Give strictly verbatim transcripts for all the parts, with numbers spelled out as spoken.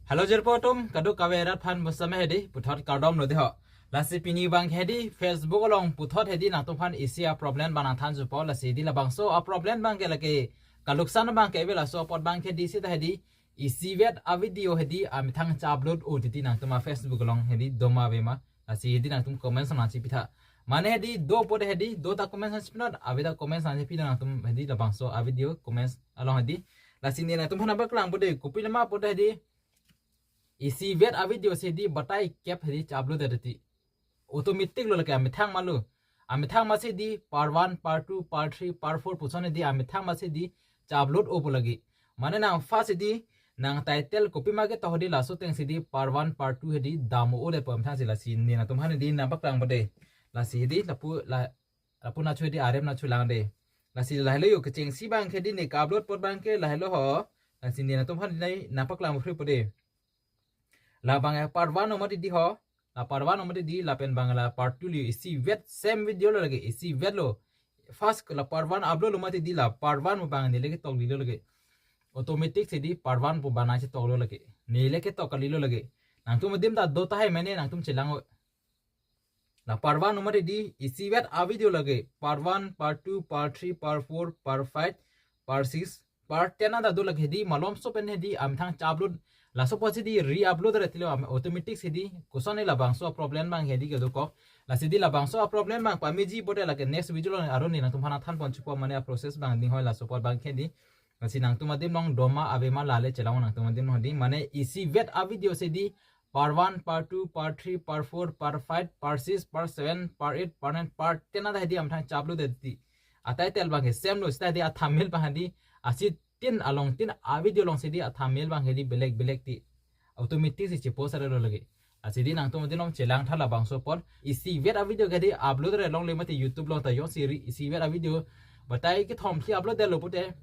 Hello jirpo atum, kadokave rat aphan bonsam hedi, puthot kardom lo dei ho. Lasi pini abang hedi, Facebook along puthot hedi nangtum aphan isi a-problem abang nangthan jupo, lasi hedi labangso a-problem abang ke lake kaluksan abang ke ave, laso apot abang hedi seta hedi, isivet a-video hedi amethang cha-upload-o titi nangtum a-Facebook along hedi doma ave ma. Lasi hedi nangtum comments nangchipitha. Mane hedi do pote hedi, do ta comments nangchipinot, ave ta comments nangchipi nangtum hedi labangso a-video comments along hedi. Lasi ne nangtum aphan nangpaklangpo dei, kopiloma pote hedi, isivet a-video si hedi batai kep hedi cha-upload-det titi. Automatic lo lake amethang ma lo. Amethang ma si hedi part one, part two, part three, part four puson hedi amethang ma si hedi cha-upload-opo lake. Mane nang first hedi nang title kopima ketok hedi laso ateng si hedi part one, part two hedi dam-o-det pu amethang si, lasi ne nangtum aphan hedi nangpaklangpo dei. Lasi hedi lapu la, lapu nacho hedi arem nacho lang dei. Lasi lahelo yo, kechengsi abang ke hedi ne ka-upload apot abang ke lahelo ho. Lasi ne nangtum aphan hedi nangpaklangpo dei. Labang ya part one lo mati hedi ho. La part one lo mati hedi, lapen abang la part two lo, isivet same video lo lake, isivet lo. First la part one upload lo mati hedi, la part one pu abang neli ketok kalilo lake. Automatic si hedi part one pu abang nangchetok lo lake. Neli ketok kalilo lake. Nangtum adim ta do tahai mane nangtum chelang-o. La part one lo mati hedi, isivet a-video lake, part one, part two, part three, part four, part five, part six, part ten anta do lake hedi, malomso pen hedi amethang cha-upload. Laso apot si hedi re-upload-det tilo am-, automatic si hedi, koson ne labangso a-problem abang hedi kedokok. Lasi hedi labangso a-problem abang pameji pote lake next video along aron ne nangtum aphan nangthanpon jupo, mane a-process abang ding hoi laso apot abang hedi. Lasi nangtum adim along doma ave ma lale chelang nangtum adim along hedi, mane isivet a-video si hedi part one, part two, part three, part four, part five, part six, part seven, part eight, part nine, part ten anta hedi amethang cha-upload-det titi. A-title abang ke same lo, seta hedi a-thumbnail abang hedi, asi tin along tin a-video along si hedi a-thumbnail abang hedi belek belek titi. Automatic si chepost-det lo lake. Lasi hedi nangtum adim along chelangtha labangso apot. Isivet a-video ke hedi upload-det longle mati YouTube along ta jongsi re isivet a-video batai kethom si upload-det lo pote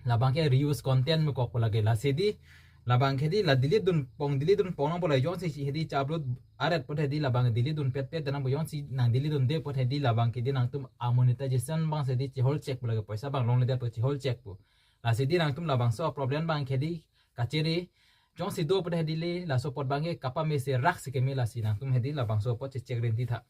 labang ke reuse content mekokpo lake. Lasi hedi labang ke hedi la delete dunpon, delete dunpon nangpo la jongsi hedi cha-upload-det pote hedi labang delete dunpetpet nangpo, jongsi nang delete dunde pote hedi labang ke hedi nangtum a-monetization abang si hedi chehol chekpo lake, poisa abang longledet pu chehol chekpo. Lasi hedi nangtum labangso a-problem abang ke hedi kachere jongsi do pote hedi le laso apot abang ke kapame serak si keme, lasi nangtum hedi labangso apot chechek rinti tha.